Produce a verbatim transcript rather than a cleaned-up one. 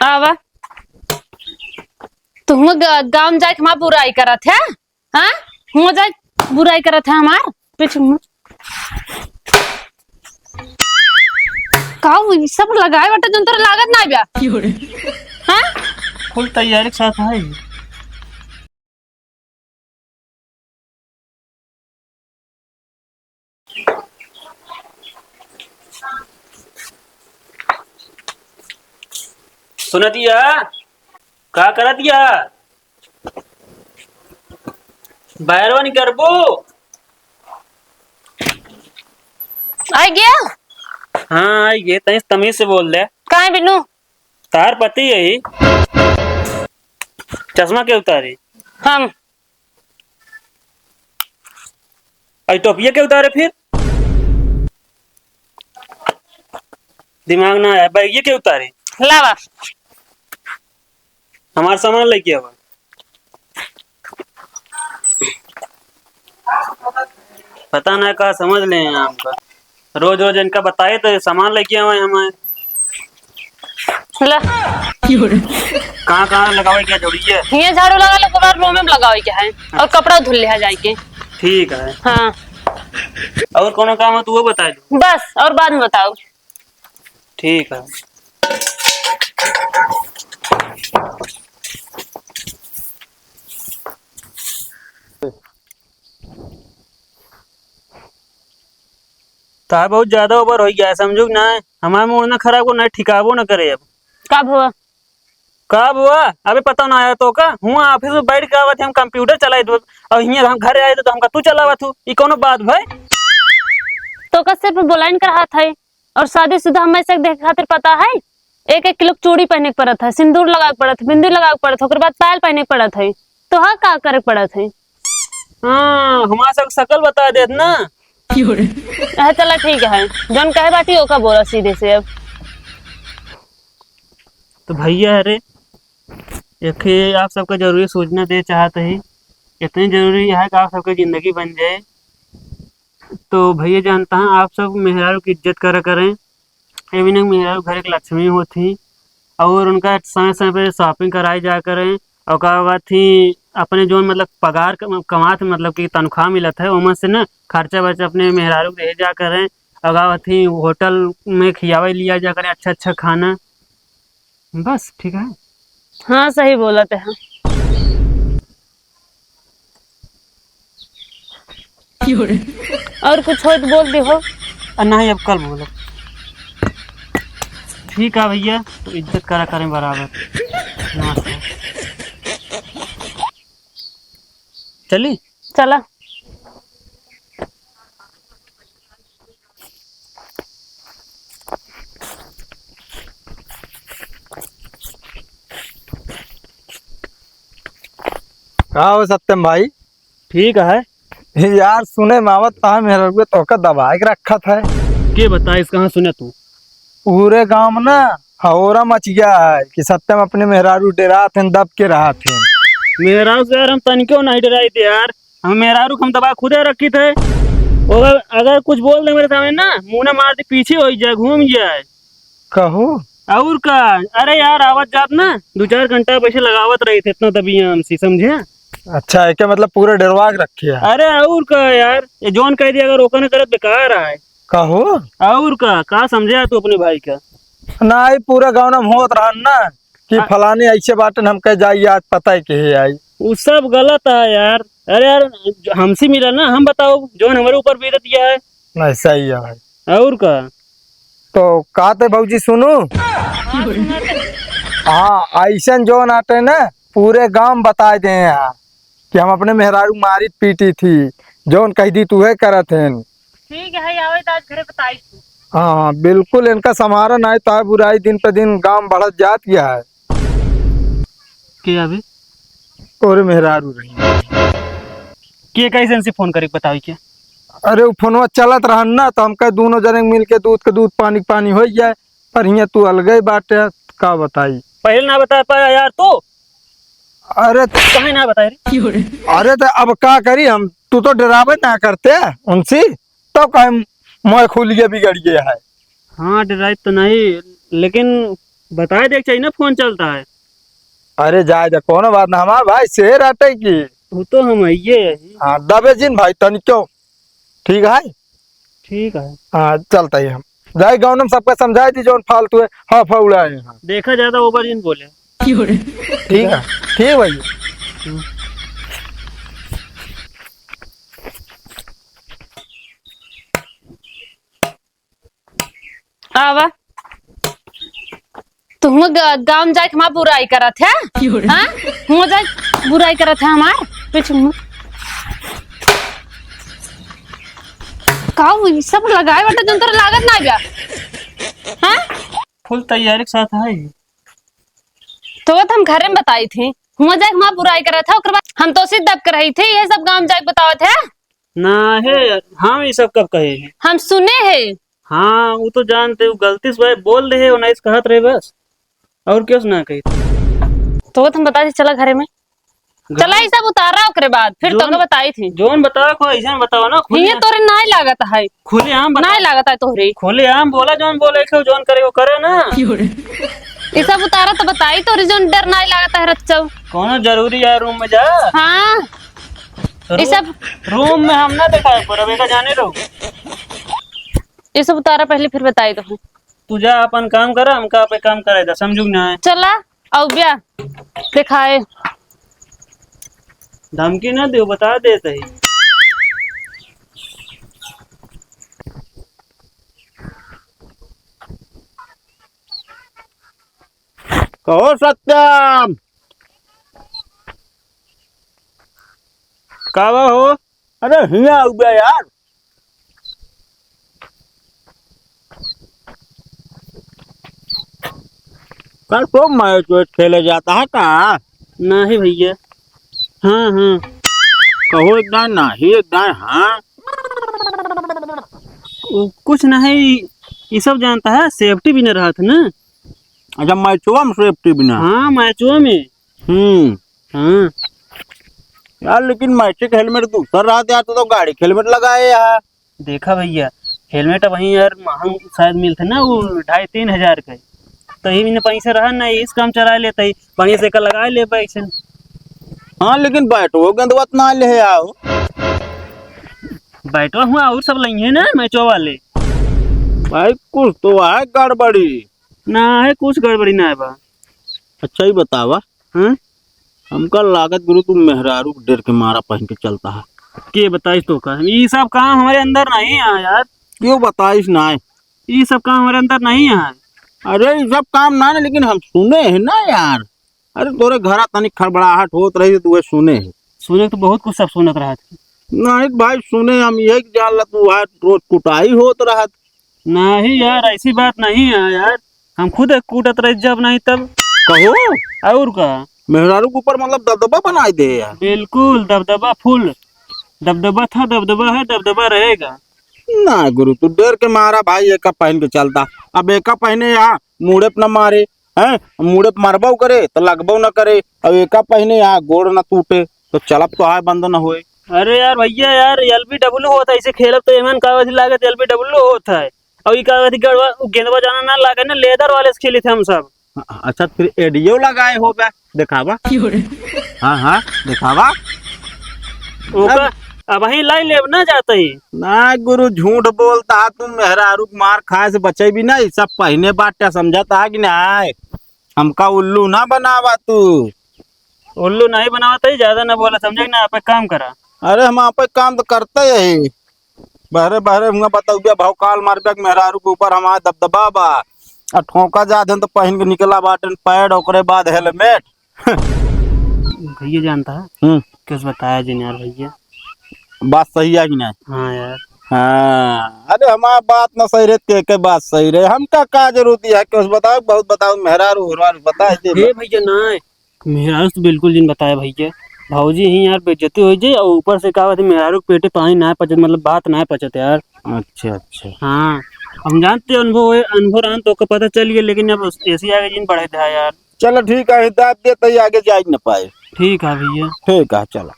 आवा। तू हुआ ग-, गाँव में जाके हमार बुराई करत है, हाँ? हुआ जाके बुराई करत है हमार, पीछे मुड़। का हुई? सब लगाए बाटे, जौन तोरा लागत ना बा। हाँ? फुल तैयारी के साथ है। सुनतिया, का करतिया? बाहरवा निकरबू? आइ गया? हाँ, आइ गए। तनी तमीज से बोल दे। काहे बिन्नू? तार पति यही। चश्मा के उतारी? हम। आई टोपिया के उतारे फिर? दिमाग ना है, बैगिया के उतारे? लावा। हमार सामान लेके आवा। पता ना का समझ ले हैं हमका। रोज रोज इनका बताए तो सामान लेके आवे हमें। ला। कहाँ कहाँ लगावे के जरूरी है? हियाँ झाड़ू लगा लो, पूरा रूम में लगावे के है। और कपड़ा धुल लिहा जाए के। ठीक है। हाँ। और कोनो काम हो तो वो बता दो। बस, और बाद में बताओ। ठीक है। तार बहुत ज्यादा ओवर होइ गया है, समझू कि ना? हमार मूड ना खराब को ना ठिकाबो ना करे अब। कब हुआ? कब हुआ? अबे पता ना आया तो का? हुआ ऑफिस में बैठ के आवत है, हम कंप्यूटर चलाइत हुए, और हियाँ हम घर आए तो हमका तू चलावत हूँ, ई कोनो बात भाई? तो का सिर्फ बोलाइन का हाथ है? और शादीशुदा हमें से देखे खातिर पता है, एक एक किलो के चूड़ी पहने के पड़त है, सिंदूर लगावे के पड़त है, बिंदी लगावे के पड़त है, ओकर बाद पायल पहने के पड़त है। तो हाँ, का करे के पड़त है? हाँ, हमार सब शकल बता देत ना। हाँ, चला ठीक है, जौन कहे बाटी ओका बोला सीधे से अब। तो भैया, अरे, एक आप सबका जरूरी सूचना दे चाहत ही। इतनी जरूरी है कि आप सबकी जिंदगी बन जाए। तो भैया जानता है, आप सब मेहरारू की इज्जत करा करें। ये भी नहीं, मेहरारू घर एक लक्ष्मी होती और उनका समय समय पे शॉपिंग कराई जा करें। और का बात थी, अपने जो मतलब पगार क-, कमात मतलब कि तनख्वाह मिलत है, ओमा से ना खर्चा बर्चा अपने मेहरारू के दे जा करें। और का बात थी, होटल में खियावे लिया जा करें अच्छा अच्छा खाना। बस ठीक है। हाँ, सही बोलत है। और कुछ हो तो बोल दे हो। आ, नहीं, अब कल बोलो। ठीक है भैया, तो इज्जत करा करें बराबर। नमस्कार। चली? चला। का हो सत्यम भाई? ठीक है। यार, सुने में आवत है, मेहररुआ तोहका दबाए के रखत है। के बताइस, कहाँ सुने तू? पूरे गांव में ना हहोरा मच गया है कि सत्यम अपने मेहरारू डेरात हैं, दब के रहत हैं। मेहरारू से यार हम तनिको नहीं डेराइत यार, हम मेहरारू के हम दबा खुदे रखित है। अगर, अगर कुछ बोल दे मेरे सामने ना, मुंह ना मार दे, पीछे हो जाए, घूम जाए। कहो। और का? अरे यार, आवत जात ना दो चार घंटा पैसे लगावत रही थे, इतना दबिया हमसे, समझे? अच्छा, एके मतलब पूरा डेरवा के रखे है। अरे और का यार, ये जौन कह दिया, अगर ओका न करत बेकार है। कहो। और का, का समझे तू अपने भाई का? ना, ई पूरा गाँव में होत रहन ना कि आ- फलाने ऐसे बाटन, हम कह जाई, आज पता है के है आई। उ सब गलत है यार। अरे यार, हमसे मिला ना, हम बताओ, जौन हमारे ऊपर बीतत गया है। नहीं, सही है भाई। और का? तो का ते भौजी सुनू? हाँ, सुना ते। हाँ, ऐसन जौन आटे ना, पूरे गांव बताए दे यहाँ कि हम अपने मेहरारू मारी पीटी थी, जौन कह दी तुहे करत हैं। ठीक है, आवे तो आज घरे बताई थी। हाँ, हाँ, बिल्कुल इनका संभारा नहीं तो बुराई दिन पे दिन गांव बढ़त जात गया है। के अभी? तोरे मेहरारू रही। के कैसे इनसे फोन करे बतावे के? अरे, उ फोनवा चलत रहन ना, तो हम कहे दोनों जने मिल के दूध के दूध, पानी के पानी हो जाए, पर हियाँ तू अलगे बाटे, का बताई? पहले ना बता पाया यार तू। अरे, काहे ना बताए रे? अरे, तो अब का करी हम, तू तो डरावे ना करते उनसे, तो कहे मोए खुलिए बिगड़ गया है। हाँ, डराई तो नहीं, लेकिन बताए देख चाहिए ना, फोन चलता है। अरे जाए जा, कोनो बात ना, हमार भाई शेर आटे की। वो तो हम आइए यही। हाँ, दबे जिन भाई तनिको। ठीक है? ठीक है। हाँ, चलता ही हम। जाए गाँव में सबका समझाए दी, जौन फालतू है, हाँ, फौड़ा है, हाँ। देखा ज्यादा ओवर जिन बोले। ठीक है, ठीक है भैया। आवा। तुम ग-, गाँव में जाके हमार बुराई करत है? हाँ? हुआ जाए बुराई करत है हमार? पीछे मुड़। का हुई? सब लगाए बाटे, जौन तोरा लागत ना बा। हाँ? फुल तैयारी के साथ है। तो वो तो हम घरे में बताई थी। हुआ जाए हमार बुराई करत है, ओकर बाद हम तो सीध दब के रही थी, ये सब गाँव में जाके बतावत है। ना है, हम ये सब कब कहे हैं? हम सुने हैं। हाँ, वो तो जानते, वो गलती से भाई बोल रहे हो, नहीं कहत रहे बस, और क्यों ना कही। तो वो तो हम बताई थी, चला घरे में। घर चला, ये सब उतारा, ओकरे बाद फिर जौन, तोके बताई थी। जौन बताओ को ऐसे में बताओ ना, खुले हिये तोरे नाय लागत है। खुले आम बता-, नाय लागत है तोहरे। खुले आम बोला, जौन बोले के, जौन करे वो करे ना। ये सब उतारा तो बताई तोरे, जौन डर नाय लागत है रच्चऊ। कौनो जरूरी है रूम में जा? हाँ। तो ये रू-, सब रूम में हम ना दिखाए पर अब एका जाने दो। ये सब उतारा पहले, फिर बताई तो। तू जा अपन काम करा, हमका पे काम करे दा, समझू कि ना है? चला, अउब्या, देखाए। धमकी ना दियो, बता देत ही। कहो सत्यम। का बा हो? अरे हियाँ अउब्या यार। कल तो मैच वैच खेले जाता है का? नाही भैया। हाँ, हाँ। कहो एक दान नाही, एक दान हाँ। वो कुछ नहीं, ये सब जानता है, safety भी न रहत है ना। अच्छा, मैचवा में safety भी ना? हाँ, मैचवा में। हम्म। हाँ। यार, लेकिन मैच के helmet दूसर रहत यार, तू तो गाड़ी के helmet लगाए यार। देखा भैया, helmet अब वहीं यार महंग शायद मिलते ना, वो ढाई तीन हजार का है। तो यही में पैसा रहा ना, इस काम चला लेते ही, बढ़िया से एका लगा ले पैसे। हाँ, लेकिन बैटो गेंदवा त ना ले आओ। बैटवा हुआ और सब लइहे ना मैचवा वाले। भाई, कुछ तो है गड़बड़ी। ना है, कुछ गड़बड़ी ना है बा। अच्छा, ही बतावा। हाँ? हमका लागत गुरु तू मेहरारू के डर के मारा पहन के चलता है। के बताइस तो का? ई सब काम हमारे अंदर नहीं है यार। क्यों बताइस ना है? ई सब काम हमारे अंदर नहीं है। अरे, ई सब काम ना, ना, लेकिन हम सुने हैं ना यार। अरे, तोरे घरा तनिक खड़बड़ाहट होत रही, तू सुने है। सुने तो बहुत कुछ सब सुनत रहत है। नहीं भाई, सुने हम यही जान ला, तू आज रोज कुटाई होत रहत। नहीं यार, ऐसी बात नहीं है यार, हम खुद एक कूटत रही जब नहीं तब। कहो? और का? मेहरारू के ऊपर मतलब दबदबा बनाई दे यार। बिल्कुल, दबदबा full। दबदबा था, दबदबा है, दबदबा रहेगा। ना गुरु, तू डर के मारा भाई, एका पहन के चलता। अब एका पहने यहाँ मूड़े पे न मारे, हैं? मूड़े पे मारबो करे तो लगबो न करे। अब एका पहने यहाँ गोड़ न टूटे, तो चलब तो आए बंद न होए। अरे यार भैया यार, एलबीडब्ल्यू होत है, ऐसे खेलब तो एमन का वैसे लागत एलबीडब्ल्यू होत है। और ई का वैसे गड़वा, उ गेंदवा जाना ना लागे ना, लेदर वाले से खेली थे हम सब। अच्छा, फिर एडियो लगाए हो बे, दिखावा। हाँ, हाँ, दिखावा। ओका अब वहीं लाई लेब ना जाते ही। ना गुरु, झूठ बोलता है तू, मेहरारू के मार खाए से बचे भी नहीं, सब पहिने बाटे, समझता है कि नहीं? हमका उल्लू ना बनावा तू। उल्लू नहीं बनावा तो ही ज्यादा ना बोला, समझे कि ना? आप एक काम करा। अरे, हम आप एक काम तो करते ही। बहरे बहरे हुआ बताऊ भैया, भाव काल मार बे, मेहरारू के ऊपर हमारा दबदबा बा। आ ठोका जात हन तो पहिन के निकला बाटन पैड, ओकरे बाद हेलमेट। भैया जानता है, हम्म। कुछ बताया जिन यार भैया। बात सही है कि नहीं? हाँ यार। हाँ, अरे हमार बात ना सही रहे, के, के बात सही रहे, हमका का जरूरत है? कुछ बताओ, बहुत बताओ, मेहरारू, उहरारू बताए दे। हे भैया, ना, मेहरारू से तो बिल्कुल जिन बताए भैया, भौजी ही यार बेइज्जती हो जाए, और ऊपर से का बात है, मेहरारू के पेटे पानी ना पचत, मतलब बात ना पचत यार। अच्छा, अच्छा। हाँ, हम जानते हैं अनुभव है, अनुभव रहन तो ओकर पता चल गया, लेकिन अब ऐसे आगे जिन बढ़े था यार। चलो ठीक है, दाब देते ही आगे जाए न पाए। ठीक है भैया। ठीक है, चलो।